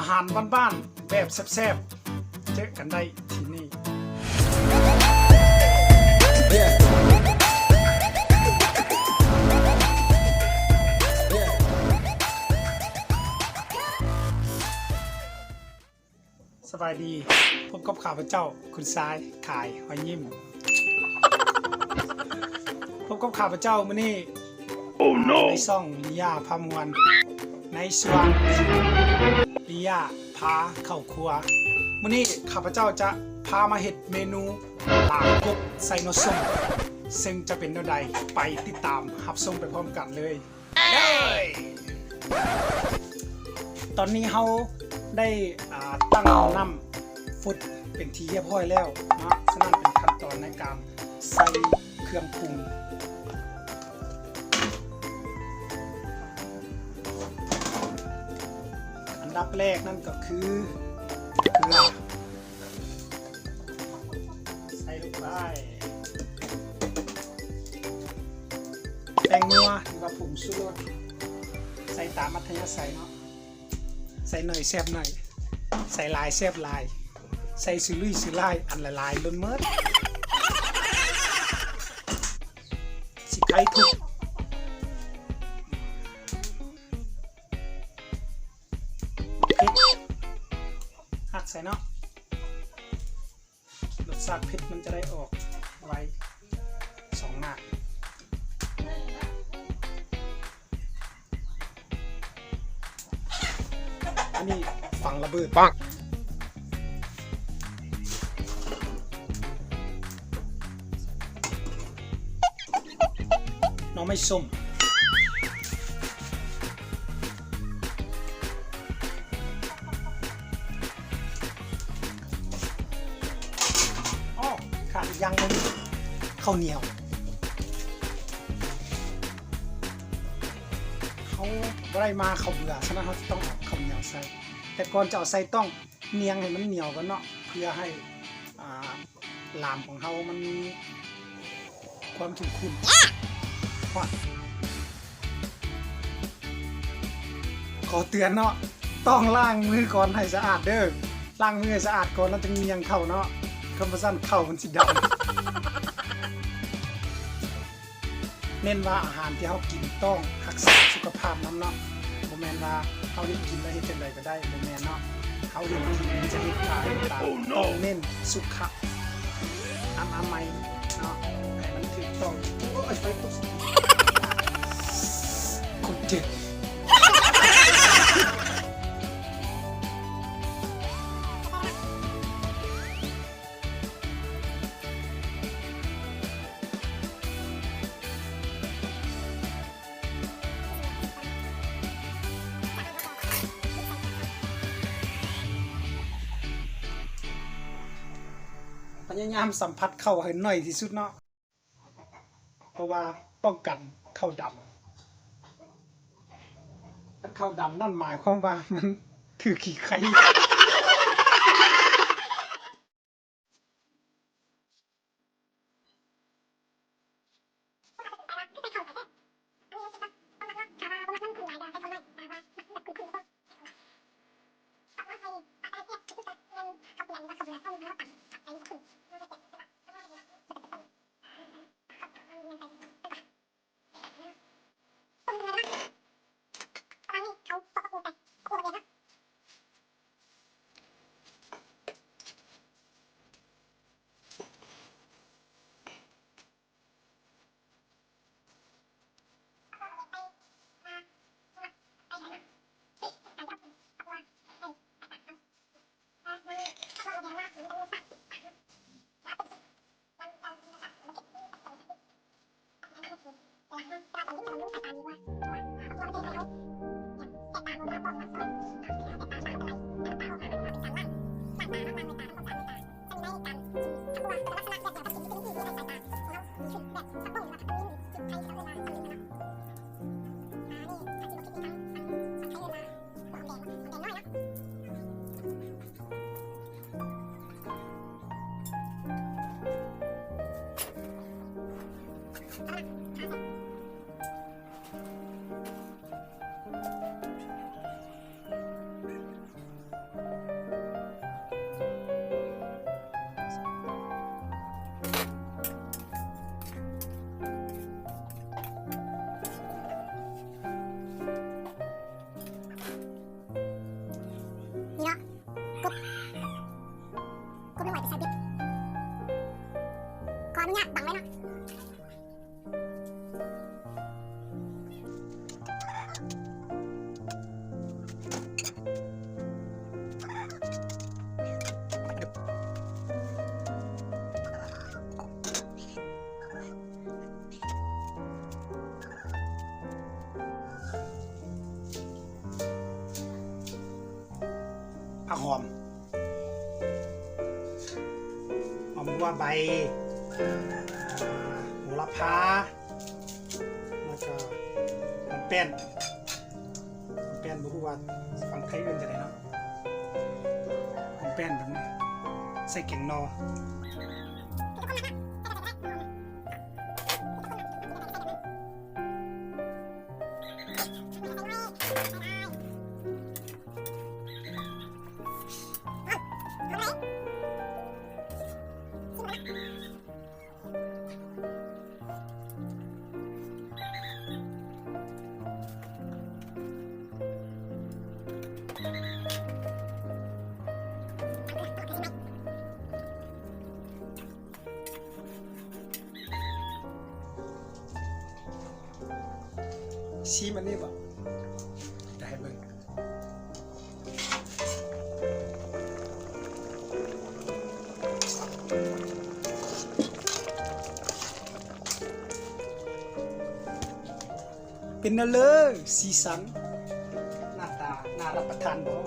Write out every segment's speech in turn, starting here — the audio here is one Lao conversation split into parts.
ອາຫານບ້ານໆ ແບບແຊບໆ ເຈີກັນໄດ້ທີ່ນີ້. ສະບາຍດີ, ພົບກັບຂ້າພະເຈົ້າ ຄຸນຊາຍ ຂາຍຮອຍຍິ້ມ. ພົບກັບຂ້າພະເຈົ້າມື້ນີ້ ໂອ້ໂນ ໃນຊ່ອງລິຢາພາມ່ວນ ໃນຊ່ວງລິຢາພາເຂົ້າຄົວ. ມື້ນີ້ຂ້າພະເຈົ້າຈະພາມາເຮັດເມນູ ລາບກົບໃສ່ໜໍ່ສົ້ມ ເຊິ່ງຈະເປັນແນວໃດ ໄປຕິດຕາມຮັບຊົມໄປພ້ອມກັນເລີຍ. ຕອນນີ້ເຮົາໄດ້ ອ່າ ຕັ້ງໝໍ້ນ້ຳຟົດເປັນທີ່ຮຽບຮ້ອຍແລ້ວເນາະ, ສະນັ້ນເປັນຂັ້ນຕອນໃນການໃສ່ເຄື່ອງປຸງ. ອັນດັບແລກນັ້ນກໍຄືເກືອ ໃສ່ລົງໄປ. ແປ້ງນົວ ຫຼືວ່າຜົງຊູລົດ ໃສ່ຕາມອັດທະຍາໄສເນາະ, ໃສ່ໜ້ອຍແຊບໜ້ອຍ, ໃສ່ຫຼາຍແຊບຫຼາຍ, ໃສ່ສຸລຸຍສຸລາຍ ອັນຫຼາຍໆ ລົ້ນເໝິດ. ຊິໄຄທຸບ ເຜັດ ຫັກໃສ່ເນາະ. ລົດຊາດເຜັດມັນຈະໄດ້ອອກໄວ ສອງໜ້າ. ອັນນີ້ຝັງລະເບີດ ປັງ. ໜໍ່ໄມ້ສົ້ມ. ອໍ ຂາດອີກຢ່າງໜຶ່ງ ເຂົ້າໜຽວ. ເຮົາບໍ່ໄດ້ມາເຂົ້າເບືອ, ສະນັ້ນເຮົາຈະຕ້ອງເອົາເຂົ້າໜຽວໃສ່. ແຕ່ກ່ອນຈະເອົາໃສ່ ຕ້ອງນຽງໃຫ້ມັນໜຽວກ່ອນເນາະ ເພື່ອໃຫ້ ອ່າ ລາມຂອງເຮົາມັນມີຄວາມເຂັ້ມຂຸ້ນ. ຮອດ ຂໍເຕືອນເນາະ, ຕ້ອງລ້າງມືກ່ອນໃຫ້ສະອາດເດີ້. ລ້າງມືໃຫ້ສະອາດກ່ອນ ແລ້ວຈຶ່ງນຽງເຂົ້າເນາະ, ຄັນບໍ່ຊັ້ນເຂົ້າມັນຊິດຳ. ເນັ້ນວ່າອາຫານທີ່ເຮົາກິນຕ້ອງຮັກສາສຸຂະພາບນຳເນາະ, ບໍ່ແມ່ນວ່າເຮົາເຮັດກິນແລ້ວເຮັດຈັ່ງໃດກໍໄດ້ ບໍ່ແມ່ນເນາະ. ເຮົາເຮັດກິນຈະເຮັດຂາຍຕ່າງໆ ຕ້ອງເນັ້ນສຸຂະອະນາໄມເນາະ ໃຫ້ມັນຖືກຕ້ອງ. ໂອ້ຍ ໄຟຕົກ ຄົນເຈັບ. ພະຍາຍາມສຳຜັດເຂົ້າໃຫ້ໜ້ອຍທີ່ສຸດເນາະ. ເພາະວ່າປ້ອງກັນເຂົ້າດຳ. ຄັນເຂົ້າດຳນັ້ນໝາຍຄວາມວ່າມັນຖືຂີ້ໄຂ່. ເ ຜັກຫອມ ຫອມບົວໃບ ໂຫລະພາ ແລ້ວກໍຫອມແປ້ນ. ຫອມແປ້ນ ບໍ່ຮູ້ວ່າຝັ່ງໄທເອີ້ນຈັ່ງໃດເນາະ ຫອມແປ້ນແບບນີ້ ໃສ່ແກງໜໍ່. ຊີມອັນນີ້ບໍ່? ຈະໃຫ້ເບິ່ງ ເປັນແນວເລີ ສີສັນ ໜ້າຕາໜ້າຮັບປະທານບໍ່?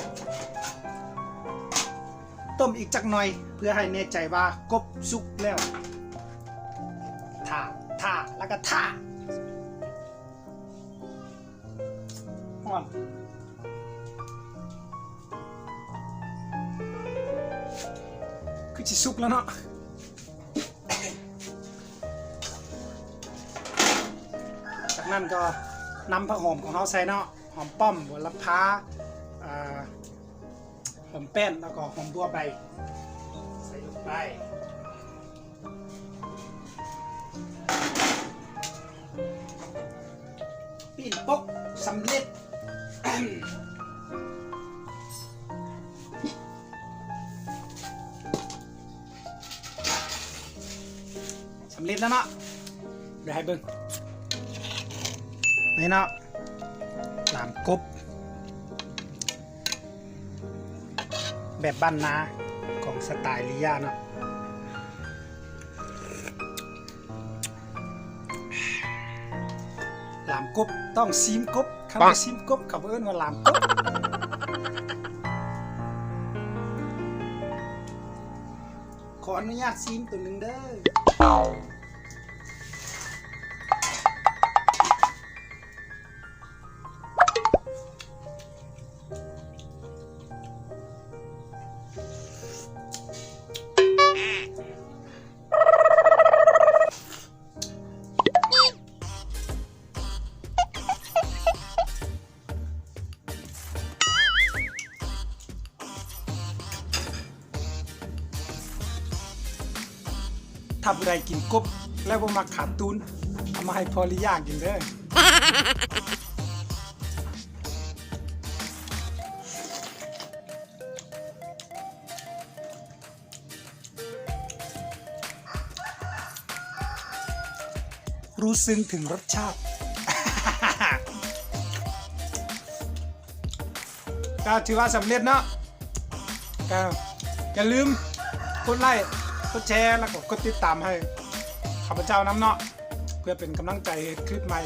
ຕົ້ມອີກຈັກໜ່ອຍ ເພື່ອໃຫ້ແນ່ໃຈວ່າກົບສຸກແລ້ວ. ຖ້າ ຖ້າ ແລ້ວກໍຖ້າ. ຮ້ອນ ຄືຊິສຸກແລ້ວເນາະ. ຈາກນັ້ນກໍນຳຜັກຫອມຂອງເຮົາໃສ່ເນາະ ຫອມປ້ອມ ໂຫລະພາ ອ່າ ຫອມແປ້ນ ແລ້ວກໍຫອມບົວໃບ ໃສ່ລົງໄປ. ປີ້ນປົກສຳເລັດ ສຳເລັດແລ້ວເນາະ ດຽວໃຫ້ເບິ່ງ ນີ້ເນາະ ລາມກົບ ແບບບ້ານນາຂອງສະໄຕລີຢາເນາະ. ລາມກົບຕ້ອງຊີມກົບ ຄັນບໍ່ຊີມກົບ ເຂົາບໍ່ເອີ້ນວ່າລາມກົບ. ຂໍອະນຸຍາດຊີມໂຕໜຶ່ງເດີ້. ຖ້າຜູ້ໃດກິນກົບແລ້ວບໍ່ມັກຂາດຕູນ ເອົາມາໃຫ້ພໍ່ລິຢາກິນເດີ້. ຮູ້ເຊິ່ງເຖິງລົດຊາດ ກໍຖືວ່າສຳເລັດເນາະ. ກໍຢ່າລືມກົດໄລ້ ກົດແຊ ແລ້ວກໍກົດຕິດຕາມໃຫ້ຂ້າພະເຈົ້ານຳເນາະ ເພື່ອເປັນກຳລັງໃຈເຮັດຄລິບໃໝ່.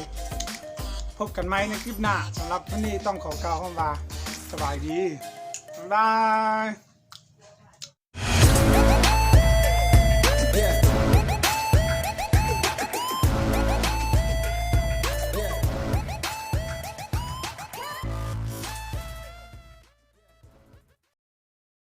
ພົບກັນໃໝ່ໃນຄລິບໜ້າ. ສຳລັບມື້ນີ້ຕ້ອງຂໍກ່າວຄຳວ່າ ສະບາຍດີ. ບາຍບາຍ.